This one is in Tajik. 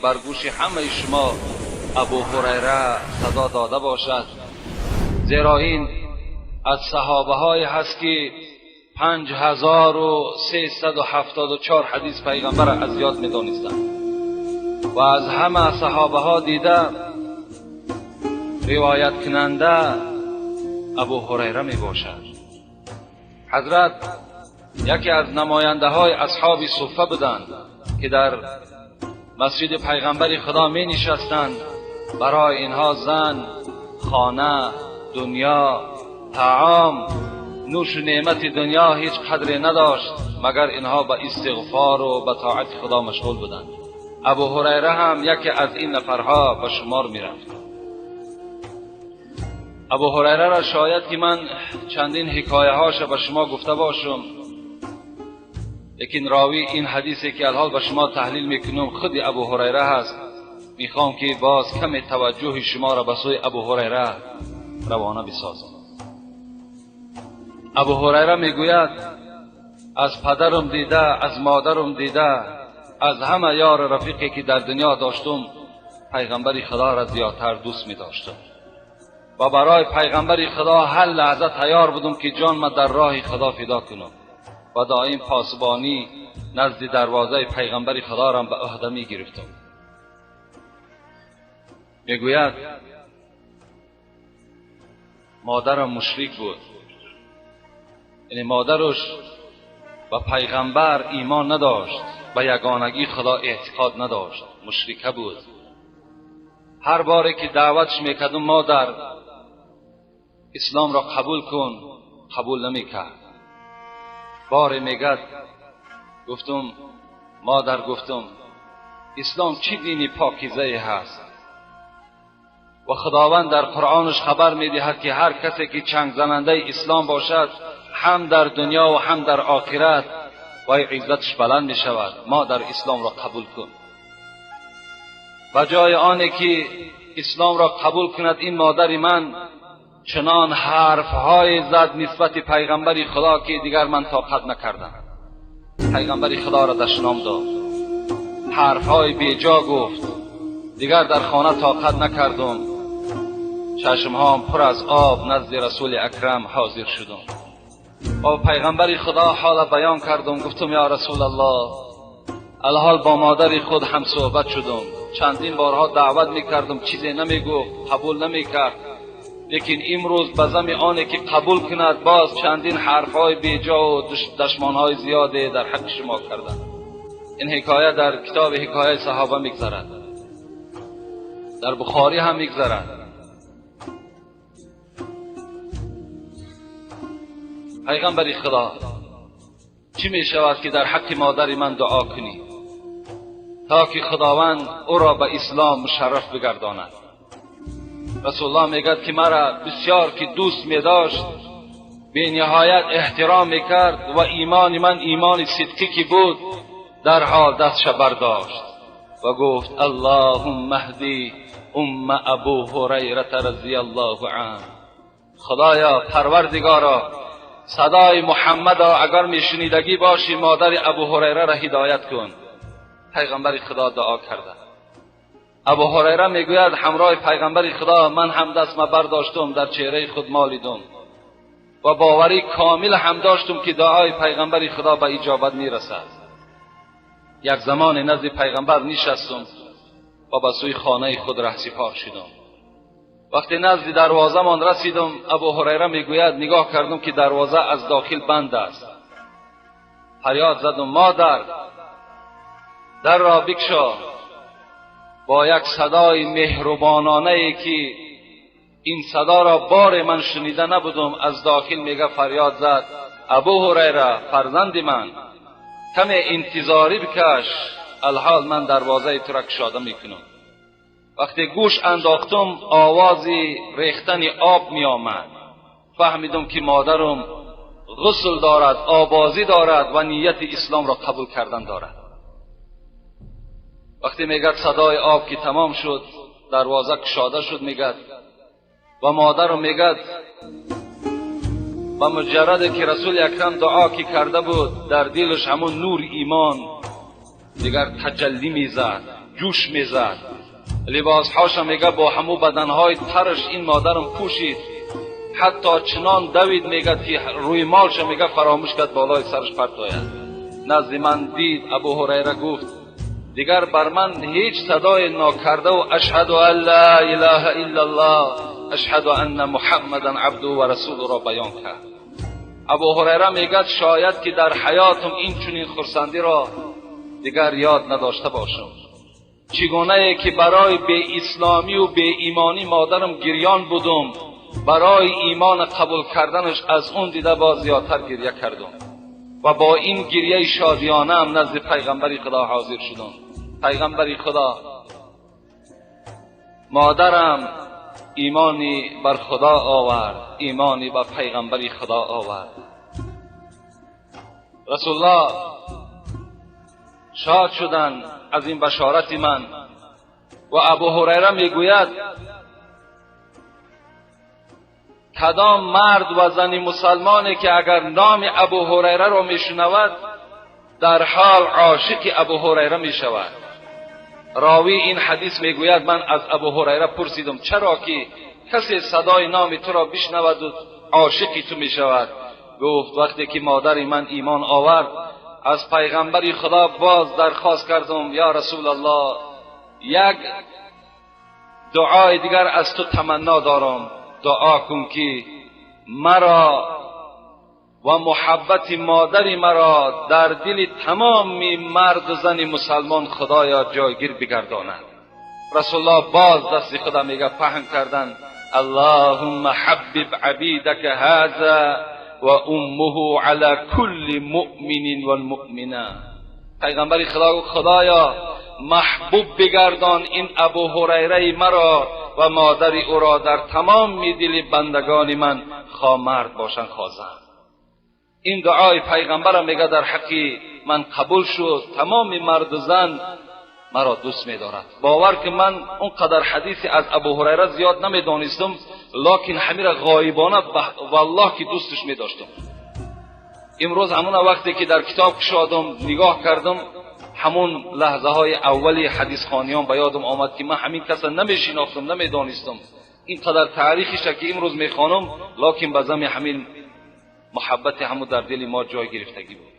Бар гӯши ҳамаи шумо Абу Ҳурайра садо дода бошад, зеро ин аз саҳобаҳое ҳаст, ки 5374 ҳадис пайғамбар аз ёд медонистанд ва аз ҳама саҳобаҳо дида ривояткунанда Абу Ҳурайра мебошад. Ҳазрат яке аз намояндаҳои асҳоби суффа буданд, ки дар масҷиди пайғамбари Худо менишастанд. Барои инҳо зан, хона, дунё, таом, нӯшу неъмати дунё ҳеҷ қадре надошт, магар инҳо ба истиғфору ба тоати Худо машғул буданд. Абу Ҳурайра ҳам яке аз ин нафарҳо ба шумор мерафт. Абу Ҳурайраро шояд ки ман чандин ҳикояҳоша ба шумо гуфта бошам, лекин ровии ин ҳадисе, ки алҳол ба шумо таҳлил мекунам, худи Абу Ҳурайра ҳаст. Мехоҳам, ки боз каме таваҷҷӯҳи шуморо ба сӯи Абу Ҳурайра равона бисозам. Абу Ҳурайра мегӯяд: аз падарам дида, аз модарам дида, аз ҳама ёру рафиқе, ки дар дунё доштум, пайғамбари Худоро зиёдтар дӯст медоштам ва барои пайғамбари Худо ҳар лаҳза тайёр будум, ки ҷонма дар роҳи Худо фидо кунам ва доим посбонӣ назди дарвозаи пайғамбари Худорам ба ӯҳда мегирифтам. Мегӯяд, модарам мушрик буд, яъне модараш ба пайғамбар имон надошт, ба ягонагии Худо эътиқод надошт, мушрика буд. Ҳар боре ки даъватш мекардум, модар, исломро қабул кун, қабул намекард. Боре, мегад, гуфтум: модар, гуфтум, ислом чӣ дини покизае ҳаст ва Худованд дар Қуръонаш хабар медиҳад, ки ҳар касе ки чангзанандаи ислом бошад, ҳам дар дунё ва ҳам дар охират вай иззаташ баланд мешавад. Модар, исломро қабул кун. Ба ҷои оне ки исломро қабул кунад, ин модари ман чунон ҳарфҳое зад нисбати пайғамбари Худо, ки дигар ман тоқат накардам. Пайғамбари Худоро дашном дод, ҳарфҳои беҷо гуфт. Дигар дар хона тоқат накардум, чашмҳоам пур аз об назди Расули Акрам ҳозир шудум ва пайғамбари Худо ҳола баён кардум. Гуфтум: ё Расулаллоҳ, алҳол бо модари худ ҳамсӯҳбат шудум, чандин борҳо даъват мекардум, чизе намегуфт, қабул намекард, лекин имрӯз ба зами оне ки қабул кунад, боз чандин ҳарфҳои беҷову дашмонҳои зиёде дар ҳаққи шумо карданд. Ин ҳикоя дар китоби ҳикояи саҳоба мегзарад, дар Бухорӣ ҳам мегзарад. Пайғамбари Худо, чӣ мешавад, ки дар ҳаққи модари ман дуо кунӣ, то ки Худованд ӯро ба ислом мушарраф бигардонад? Расулуллоҳ мегӯяд, ки мара бисёр ки дӯст медошт, бениҳоят эҳтиром мекард ва имони ман имони сидқӣ ки буд, дарҳол дастша бардошт ва гуфт: аллоҳумма ҳди умма Абу Ҳурайрата разияллоҳу анҳ. Худоё, Парвардигоро, садои Муҳаммадро агар мешунидагӣ бошӣ, модари Абу Ҳурайраро ҳидоят кун. Пайғамбари Худо дуо карда. Абу Ҳурайра мегӯяд, ҳамроҳи пайғамбари Худо ман ҳам дастма бардоштум, дар чеҳраи худ молидум ва боварӣ комил ҳам доштум, ки дуои пайғамбари Худо ба иҷобат мерасад. Як замоне назди пайғамбар нишастум ва ба сӯи хонаи худ раҳсипор шудум. Вақте назди дарвозамон расидум, Абу Ҳурайра мегӯяд, нигоҳ кардум, ки дарвоза аз дохил банд аст. Фарёд задум: модар, дарро бикшо. Бо як садои меҳрубононае, ки ин садоро боре ман шунида набудум, аз дохил, мега, фарёд зад: Абу Ҳурайра, фарзанди ман, каме интизорӣ бикаш, алҳол ман дарвозаи тура кушода мекунам. Вақте гӯш андохтум, овози рехтани об меомад. Фаҳмидум, ки модарам ғусл дорад, обозӣ дорад ва нияти исломро қабул кардан дорад. Вақте, мегӯяд, садои об ки тамом шуд, дарвоза кушода шуд, мегӯяд, ва модарам, мегӯяд, ба муҷарраде ки Расули Акрам дуо ки карда буд, дар дилаш ҳамон нури имон дигар таҷаллӣ мезад. جوش میزد. لباسهاش میگه با همو بدنهای ترش این مادرم پوشید، حتی چنان دوید میگه که روی مالش میگه فراموش کرد بالای سرش پرت آید. نزد من دید ابو هریره گفت دیگر بر من هیچ صدای ناکرده و اشهد ان لا اله الا الله اشهد ان محمدا عبده و رسوله را بیان کرد. ابو هریره میگه شاید که در حیاتم این چنین خرسندی را دیگر یاد نداشته باشم. چگونه که برای بی اسلامی و بی ایمانی مادرم گریان بودم، برای ایمان قبول کردنش از اون دیده باز زیادتر گریه کردم و با این گریه شادیانه هم نزد پیغمبر خدا حاضر شدم. پیغمبر خدا، مادرم ایمانی بر خدا آورد، ایمانی بر پیغمبر خدا آورد. رسول الله شاد شدن از این بشارت من و ابو هریره میگوید کدام مرد و زن مسلمانی که اگر نام ابو هریره را میشنود در حال عاشق ابو هریره میشود. راوی این حدیث میگوید من از ابو هریره پرسیدم چرا که کسی صدای نام تو را بشنود و عاشق تو میشود؟ گفت وقتی که مادر من ایمان آورد از پیغمبر خدا باز درخواست کردم یا رسول الله یک دعای دیگر از تو تمنا دارم، دعا کن که مرا و محبت مادری مرا در دل تمام مرد و زن مسلمان خدایا جایگیر بگرداند. رسول الله باز دست خدا میگه پهن کردن اللهم حبب عبیدک هذا و امه علی کل مؤمن والمؤمنه. پیغمبر خدا خدایا محبوب بگردان این ابو هریره مرا و مادر او را در تمام دل بندگان من، خواه مرد باشند خواه زن. این دعای پیغمبرم میگه در حقی من قبول شد، تمام مرد و زن مرا دوست میدارد. باور که من اونقدر حدیثی از ابو هریره زیاد نمیدانستم، لکن همین غایبانه والله که دوستش میداشتم. امروز همون وقتی که در کتاب کشادم نگاه کردم، همون لحظه های اولی حدیث خوانیان به یادم آمد که من همین کس نمیشناختم، نمیدانستم. اینقدر تاریخش که امروز میخوانم، لکن به زم همین محبت همون در دل ما جای گرفتگی بود.